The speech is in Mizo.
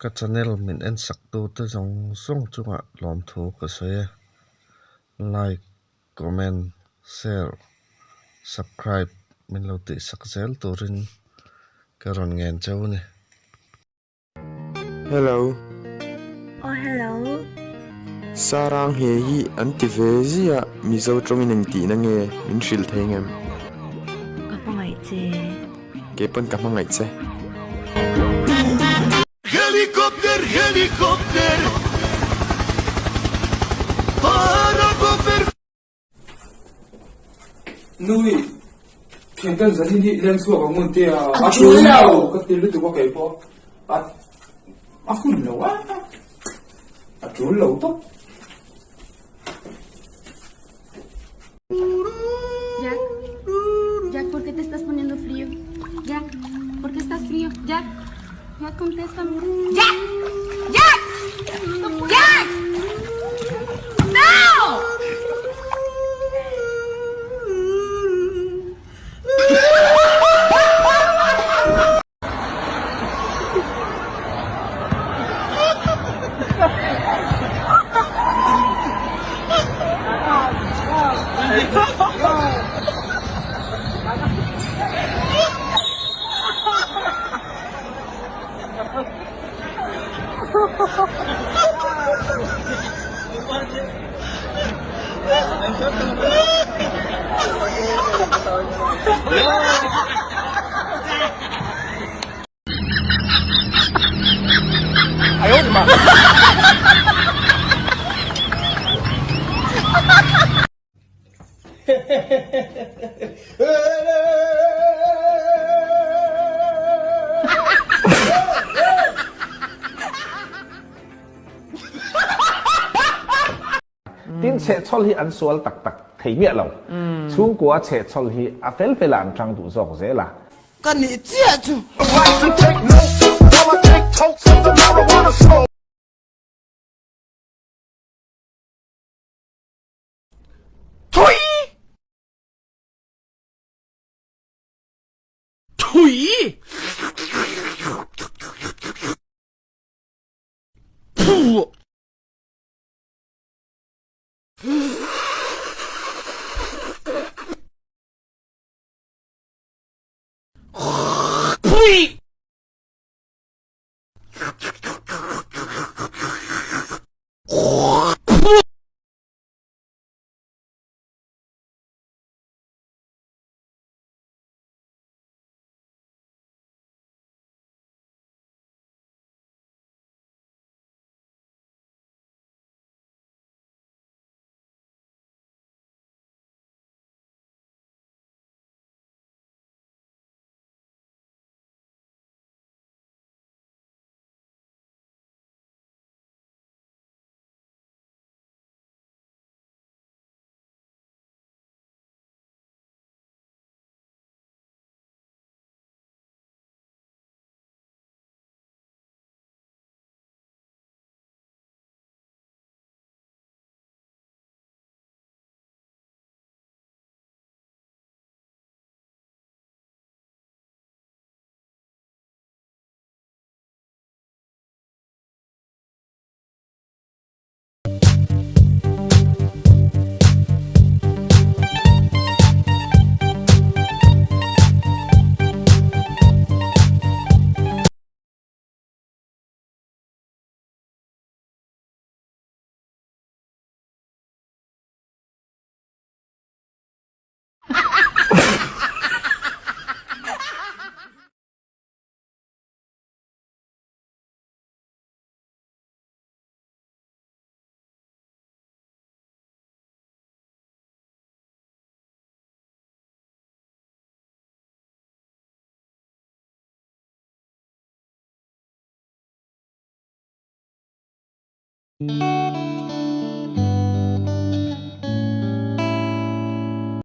Ka channel min en sak tu te zawng zawng chungah lawmthu ka sawi e. Like, comment, share, subscribe min lo tih sak zel turin ka rawn ngen cheu a ni. Hello. Aw hello. Sarang he hi an ti ve ziah Mizo tawngin engtihna nge min hrilh thei ngem? Ka hmangaih che. Kei pawn ka hmangaih che. Helicopter helicopter Paracopter. Nui, thianten zanin hi leng chhuak ang ngun te a, a tul lo ka ti lutuk a kei pawh a a hun lo a, a tul lo tawp. Jack, Jack, ¿por qué te estás poniendo frío? Jack, ¿por qué estás frío? Jack, Jack, contéstame. Jack! Jack! Jack! No! Tin chhehchhawl hi an sual tak tak thei miah lo. Chhungkua chhehchhawl hi a fel fel ah an tang duh zawk zel a. Ka nih chiah chu. Thui! Thui! Phuh! Phui!